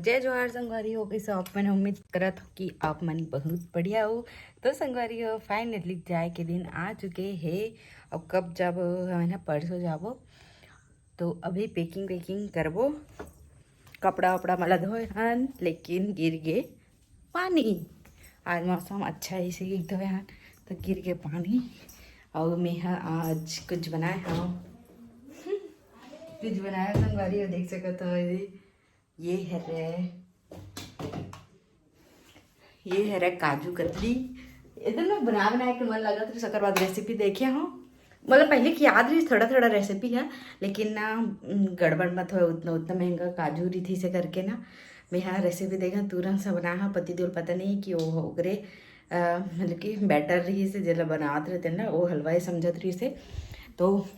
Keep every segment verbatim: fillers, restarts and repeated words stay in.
जय जोहार संगवारी हो, कइसे आप मन? उम्मीद करत हो कि आप मन बहुत बढ़िया हो। तो संगवारी हो, finally जाए के दिन आ चुके हे। अब कब जाबो? हमन ह परसों जाबो। तो अभी packing वैकिंग करबो, कपड़ा वपड़ा मला धोए हन, लेकिन गिर गे पानी। आज मौसम अच्छा हे, इसे एक धोए हन तो गिर गे पानी। और मैं ह आज कुछ बनाए हव, कुछ बनाए संगवारी हो, देख सकत हो। ये हरे, ये हरे काजू कतली। इधर मैं बना बना के मन लगत रहिस, ओकर बाद रेसिपी देखे हव। मतलब पहले के याद रहिस थोड़ा थोड़ा रेसिपी है, लेकिन ना, उम, गड़बड़ मत होए, उतना उतना महंगा काजू रहिस हे करके ना, मैं यहाँ रेसिपी देखा तुरंत से बना हा। पति देव ल पता नहीं कि वो ओकरे, अ, मतलब कि बैटर रहिस हे, जेला बनावत रहिथे ना, वो हलवाई समझत रहिस हे, तो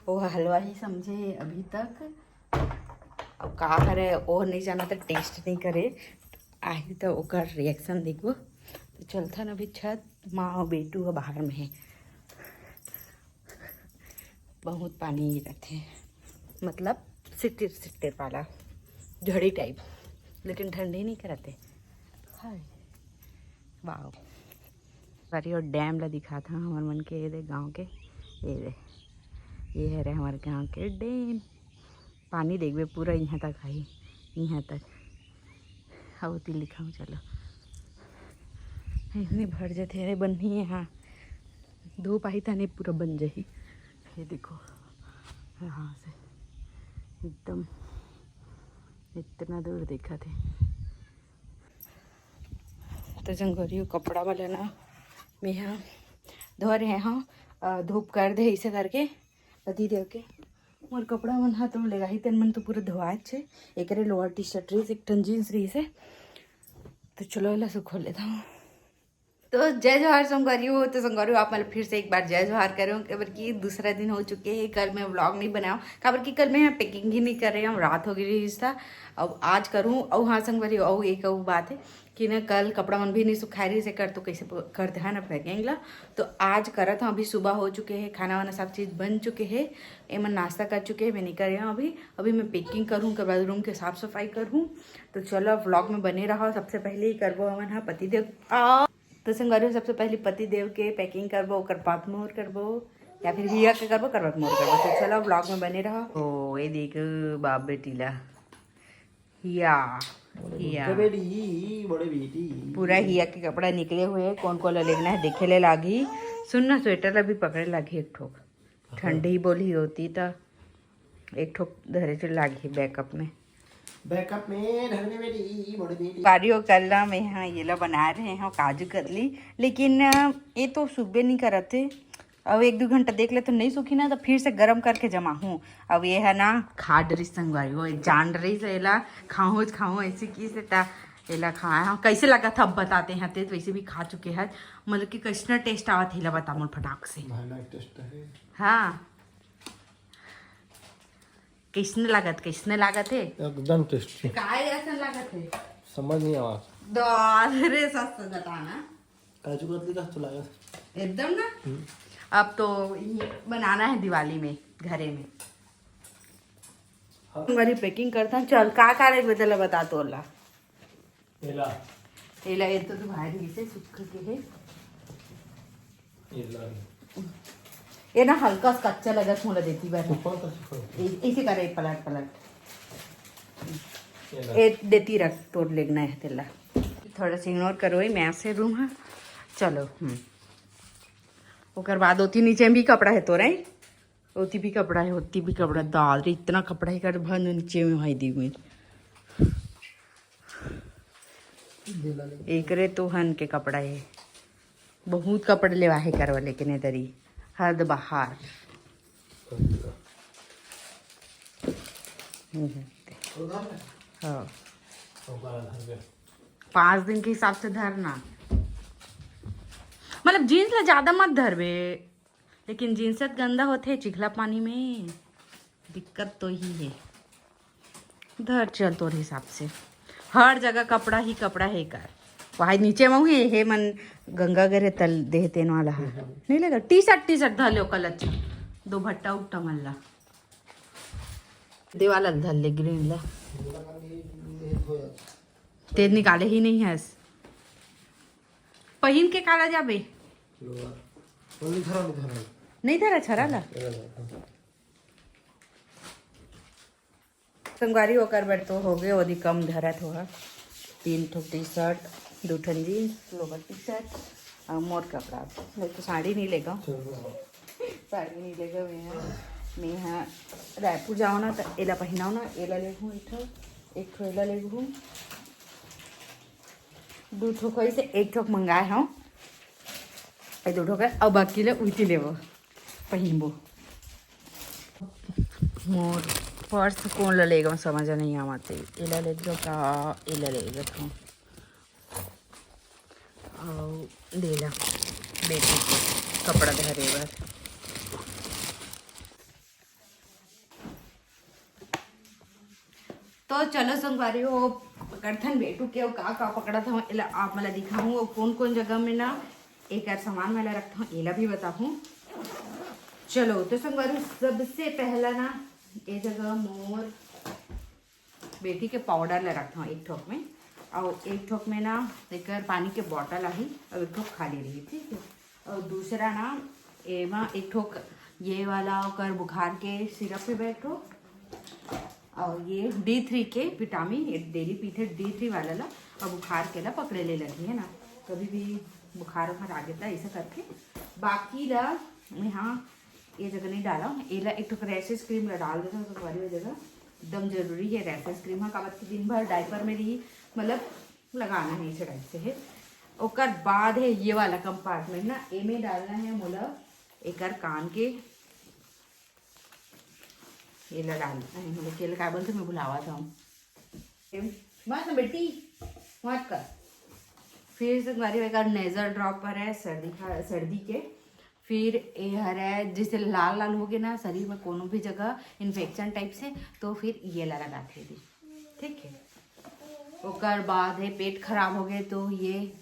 वो हलवा ही समझे अभी तक। अब का करे, वो नहीं जाना तो टेस्ट नहीं करे, आही तो ओकर रिएक्शन देखबो। तो चलथन अभी छत, माँ और बेटू ह बाहर में हे। बहुत पानी गिरत हे, मतलब सिटिर सिटिर वाला झड़ी टाइप, लेकिन ठंडी नहीं करत हे। हाय, वाओ। अरे, वो डैम ला दिखात हव हमर मन के, ये दे गांव के, ये दे, ये हरे हमर गांव के डैम। पानी देखबे पूरा इहाँ तक आही, इहाँ तक। हाँ, ओती लिखाऊँ, चलो। इतने भर जाते, अरे बन्ही है, हाँ, धूप आही तने पूरा बन जाही। ये देखो, यहाँ से एकदम इतना दूर देखा थे। तो संगवारी हो, कपड़ा वाला ना मैं यहाँ धो रहे हव, अ, धूप कर दे इसे करके पति देव के। मोर कपड़ा मन हा तो लेगाही, तेन मन तो पूरा धोआच हे। एकरे लोअर टी शर्ट रहिस, एक ठन जींस रहिस हे। तो चलो, एला सुखो लेता हूँ। तो जय जोहार संगवारी हो। तो संगवारी हो, आप मन फिर से एक बार जय जोहार करो, काबर कि दूसरा दिन हो चुके हे, कल मैं व्लॉग नहीं बनाऊँ, काबर कि कल मैं यहाँ पैकिंग ही नहीं कर रही हूँ, रात हो गई रहिस था। अब आज करूँ। और हाँ संगवारी हो, और एक और बात है कि ना, कल कपड़ा मन भी नहीं सुखाए रहिस हे, कर तो कैसे प-, करते हैं ना पैकिंग ला। तो आज करत हूँ, अभी सुबह हो चुके हे, खाना वाना सब चीज़ बन चुके हे, एमन नाश्ता कर चुके हे, मैं नहीं कर रही हूँ अभी। अभी मैं पैकिंग करूँ, ओकर बाद रूम के साफ सफाई करूँ। तो चलो, व्लॉग में बने रहो। सबसे पहले ही करबो हमन हा पति देव आ तो संगवारी हो, सबसे पहले पति देव के पैकिंग करबो, ओकर बाद मोर करबो, या फिर हिया के करबो, ओकर बाद मोर करबो। तो चलो, व्लॉग में बने रहो। ओ, ये देख बाप बेटी ला, हिया, हिया। बड़े बेटी, बड़े बेटी। पूरा हिया के कपड़ा निकले हुए, कौन कौन ला लेगना है देखे ले लागी। सुन ना, स्वेटर ला भी पकड़े लागी एक ठोक। ठंडी बोली होती त एक ठोक धरे चल लागी बैकअप में। बैकअप में धरने में दी, मोड़ दी। पारी हो, कल ना मैं हाँ ये ला बना रहे हो काजू कतली, लेकिन अ, ये तो सूखबे नहीं करत हे। अब एक दो घंटा देख ले तो नहीं सूखी ना, तो फिर से गरम करके जमा हूँ। अब ये है ना खाड रही संगवारी, वो जान रही से एला खाऊं खाऊं ऐसे की से ता एला खाए। हाँ, कैसे लगा था अब बताते हैं, ते तो वैसे भी खा चुके हैं। मतलब कि कैसना टेस्ट आवत हे, ला बता मोल फटाक से। भयानक टेस्ट है। हाँ, कैसने लागत, कैसने लागत हे? एकदम टेस्टी। काय ऐसा लागत हे? समझ नहीं आवा। दो रे सस बताना। काजू कतली का तो लागत। एकदम ना। हम्म। अब तो ये बनाना है दिवाली में घरे में। हाँ। हमारी पैकिंग करता हूँ। चल, का का लेके बदला बता तोला। एला। एला, ये तो तू भाई से सूख के हे। एला। ये ना हल्का सा कच्चा लगत मोला देती बार। ऊपर तो सूखा। ए-, इसे करे पलट पलट। एला। ए देती रख, तोर लेगना है तेला। थोड़ा सा इग्नोर करो, ये मैं से रूम है। चलो, हम्म। ओकर बाद ओती नीचे में भी कपड़ा है तोरे। ओती भी कपड़ा है, ओती भी कपड़ा। दाल रे, इतना कपड़ा है कर भन नीचे में भाई दी में। एकरे तो हन के कपड़ा हे, बहुत कपड़ा लेवा हे करवा लेके ने दरी हद बाहर। हम्म। हाँ। पाँच दिन के हिसाब से धरना, मतलब जींस ला ज्यादा मत धरबे, लेकिन जींस गंदा होथे चिखला पानी में, दिक्कत तो ही है। धर चल तोर हिसाब से, हर जगह कपड़ा ही कपड़ा है कर। वही नीचे में हुए हे मन गंगा गरे तल देह तेन वाला है। नहीं लगा टी शर्ट, टी शर्ट धर ले ओकर अच्छा, दो भट्टा उट्टा मन ला। देवाला धर ले ग्रीन ला। तेल निकाले ही नहीं हस। पहिन के काला जाबे। नहीं धरा छरा ला। संगवारी ओकर बर तो हो गए, ओदी कम धरत हो। तीन ठो टी शर्ट, दू ठन जींस, लोअर टी शर्ट और मोर कपड़ा। मैं तो साड़ी नहीं लेगा। साड़ी नहीं लेगा मैं। मैं यहाँ रायपुर जाओ ना तो एला पहनाओ ना, एला लेगू एक ठो, एक ठो एला लेगू। दू ठो कोई से एक ठो मंगाए हूँ, ए दू ठो के, अब बाकी ले उल्टी लेबो, पहिनबो। मोर पर्स कौन ला लेगा समझ नहीं आवत हे। एला लेगा का एला लेगा था। अउ देला बेटी के कपड़ा धरे बर। तो चलो संगवारी हो, पकड़थन बेटू के, अउ का का पकड़त हव एला आप मन ला दिखाहूँ, अउ कौन कौन जगह में ना एकर सामान मन ला रखथव एला भी बताहूँ। चलो तो संगवारी हो, सबसे पहला ना ए जगह मोर बेटी के पाउडर ला रखथव एक ठोक में, अउ एक ठोक में ना एकर पानी के बॉटल आही, अउ एक ठोक खाली रही, ठीक है। अउ दूसरा ना एमा एक ठोक ये वाला ओकर बुखार के सिरप है एक ठोक, अउ ये डी थ्री के विटामिन, ये डेली पीथे डी थ्री वाला ला, अउ बुखार के ला पकड़े ले लगी है ना, कभी भी बुखार उखार आ गया ऐसा करके। बाकी ला यहाँ ये जगह नहीं डाला, एला एक ठो रैशेज क्रीम ला डाल देता हूँ संगवारी, वो जगह एकदम जरूरी है रैशेज क्रीम। हाँ, काबर कि दिन भर डायपर में रही, मतलब लगाना है इसे टाइप से है। ओकर बाद है ये वाला कंपार्टमेंट ना, एमे डालना है मोला एकर कान के, एला डालना है मोला, केला का बोलते मैं भुलावा था। मत ना बेटी, मत कर। फिर संगवारी एकर नेजल ड्रॉपर है सर्दी का, सर्दी के। फिर ये हर है जैसे लाल लाल हो गए ना शरीर में कोनो भी जगह इन्फेक्शन टाइप से, तो फिर ये ला लगाथे दी, ठीक है। ओकर बाद है पेट खराब हो गए तो ये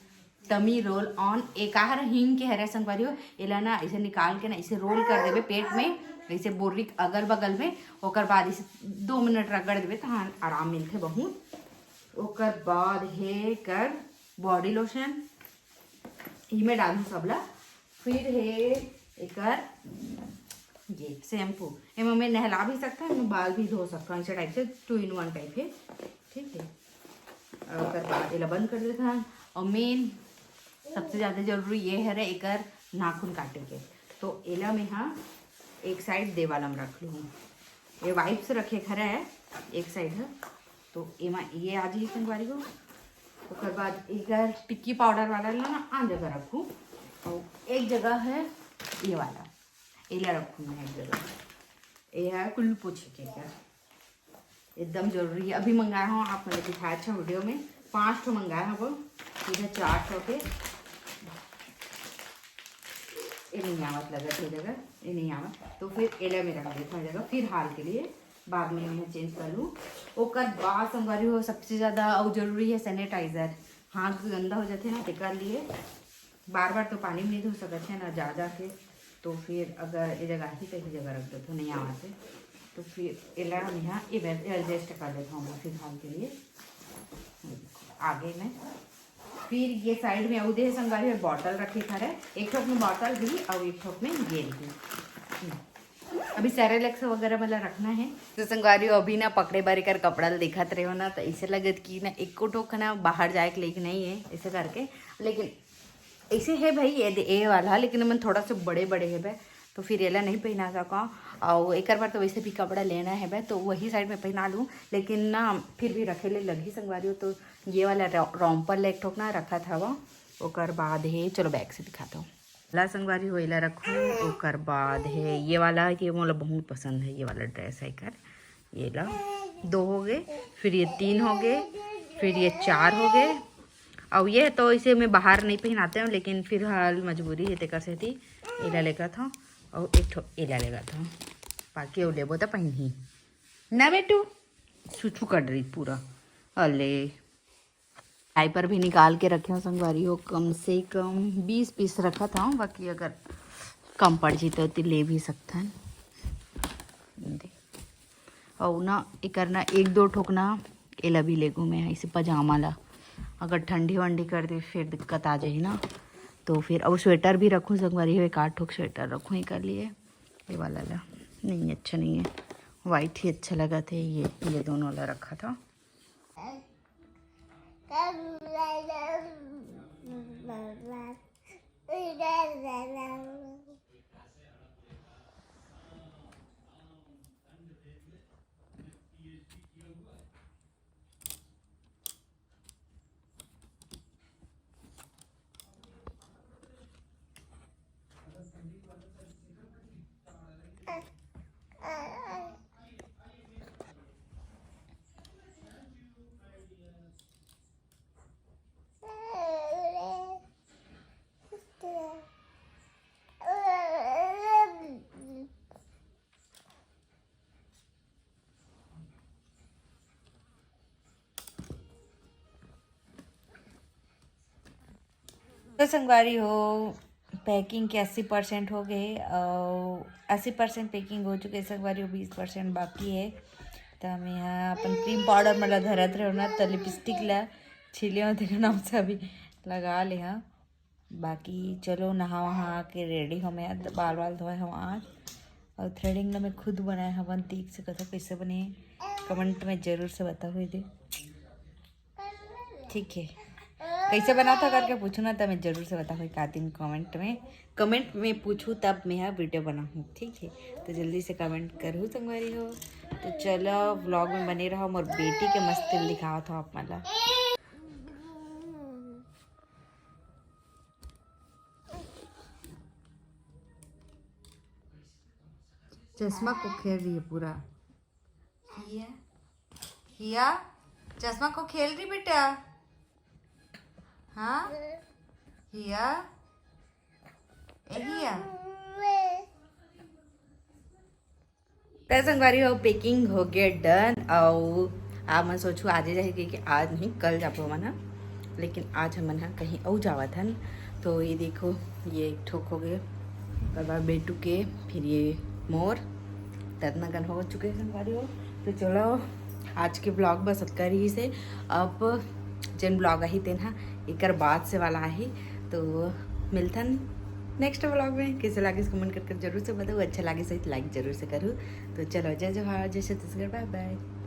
टमी रोल ऑन, एक आहार हींग के हरे संगवारी हो, एला ना ऐसे निकाल के ना ऐसे रोल कर देबे पेट में, ऐसे बोर्री अगल बगल में, ओकर बाद इसे दो मिनट रगड़ देबे तो हाँ आराम मिलथे बहुत। ओकर बाद हे कर बॉडी लोशन, इमे डालहूँ सबला। फिर हे एकर ये शैम्पू, एमा मैं नहला भी सकता हूँ, एमा बाल भी धो सकता हूँ, ऐसे टाइप से टू इन वन टाइप है, ठीक है। और ओकर बाद एला बंद कर देता हूँ। और मेन सबसे ज़्यादा जरूरी ये हरे एकर नाखून काटे के, तो एला मैं हाँ एक साइड देवाल में रख लूँ। ये वाइप्स रखे हरे है एक साइड है, तो एमा ये आ जाही संगवारी हो। ओकर बाद एकर टिक्की पाउडर वाला ला ना आ जगह रखूँ, और एक जगह है ये वाला, एला रखूँ मैं एक जगह। ये है कुल्लू पोछे के का, एकदम जरूरी है। अभी मंगाया हूँ, आप मैंने दिखाया अच्छा वीडियो में, पाँच ठो मंगाया हूँ वो, इधर चार ठो के, ये नहीं आवत लगा ये जगह, ये नहीं आवत, तो फिर एला में रख देता हूँ जगह फिलहाल के लिए, बाद में मैं चेंज कर लूँ। ओकर बाद संगवारी हो सबसे ज़्यादा और जरूरी है सैनिटाइजर, हाथ गंदा हो जाते ना, तेकर लिए बार बार तो पानी में नहीं धो सकत है ना जा जा के, तो फिर अगर ये जगह ही कहीं जगह रख देते नहीं आवा से, तो फिर एला हम यहाँ एडजस्ट कर लेता हूँ फिलहाल के लिए। आगे में फिर ये साइड में अउ दे संगवारी और बॉटल रखे खा रहे, एक ठोक में बॉटल भी और एक ठोक में ये भी। अभी सेरेलेक्स वगैरह वाला रखना है। तो संगवारी हो अभी ना पकड़े बार एकर कपड़ा ल देखत रहे हो ना, तो ऐसे लगत कि ना एको ठोक ना बाहर जाए के लेके नहीं है ऐसे करके, लेकिन ऐसे है भाई ये दे- ये वाला, लेकिन मन थोड़ा सा बड़े बड़े है भाई, तो फिर एला नहीं पहना सका। और एकर बार तो वैसे भी कपड़ा लेना है भाई, तो वही साइड में पहना लूँ, लेकिन ना फिर भी रखे ले लगी संगवारी हो। तो ये वाला रॉम्पर ले एक ठोक ना रखा था वो, ओकर बाद है, चलो बैग से दिखाता हूँ। ला संगवारी हो एला रखूँ, ओकर बाद है ये वाला, ये मोला बहुत पसंद है, ये वाला ड्रेस है कर, ये ला दो हो गए, फिर ये तीन हो गए, फिर ये चार हो गए। और ये तो इसे मैं बाहर नहीं पहनाते हूँ, लेकिन फिलहाल मजबूरी है तेकर सेती एला लेकर था। और एक ठो एला लेकर था, बाकी और लेबो तो पहन ही ना बेटू। छुछू कर रही पूरा। अले डायपर भी निकाल के रखे हो संगवारी हो, कम से कम बीस पीस रखा था, बाकी अगर कम पड़ जी तो ले भी सकता है। दे। अउ ना एकर ना एक दो ठोक ना एला भी लेगहूँ मैं, इसे पजामा ला। अगर ठंडी वंडी कर दे फिर दिक्कत आ जाही ना। तो फिर अब स्वेटर भी रखूँ संगवारी हो, एक आध ठोक स्वेटर रखूँ एकर लिए। ये वाला ला नहीं, अच्छा नहीं है, वाइट ही अच्छा लगा थे। ये ये दोनों ला रखा था। तो संगवारी हो, पैकिंग के अस्सी परसेंट हो गए और अस्सी परसेंट पैकिंग हो चुके संगवारी हो, बीस परसेंट बाकी है। तो हम यहाँ अपन क्रीम पाउडर मन ला धरत रहे ना, तो लिपस्टिक ला छीले हो, तेकर नाम से अभी लगा ले हाँ। बाकी चलो नहा वहा के रेडी हो मैं, बाल वाल धोए हो आज। और थ्रेडिंग ला मैं खुद बनाए हवन, देख सकत हो कैसे बने, कमेंट में जरूर से बताओ दे। ठीक है, कैसे बनाता करके पूछो ना, तो मैं जरूर से बताओ का दिन कमेंट में, कमेंट में पूछू तब मैं यहाँ वीडियो बनाऊँ। ठीक है, तो जल्दी से कमेंट करू संगवारी हो। तो चलो व्लॉग में बने रहो, मोर बेटी के मस्ती दिखावत हो आप मन ला। चश्मा को खेल रही है पूरा। हिया, हिया, चश्मा को खेल रही बेटा। हाँ हिया, ए हिया। त संगवारी हो, पैकिंग हो गया डन। अउ आप मन सोचू आज ही जाही कि आज नहीं, कल जाबो हमन ह, लेकिन आज हमन ह कहीं अउ जावत हन। तो ये देखो, ये एक ठोक हो गए, ओकर बाद बेटू के, फिर ये मोर, त अतना कन हो चुके संगवारी हो। तो चलो, आज के ब्लॉग बस अतका रहिस हे। अब जेन ब्लॉग आही तेन ह एकर बाद से वाला आही। तो मिलथन नेक्स्ट ब्लॉग में। कैसे लागिस कमेंट करके जरूर से बताओ, अच्छा लागिस होही तो लाइक जरूर से करू। तो चलो, जय जोहार, जय छत्तीसगढ़, बाय बाय।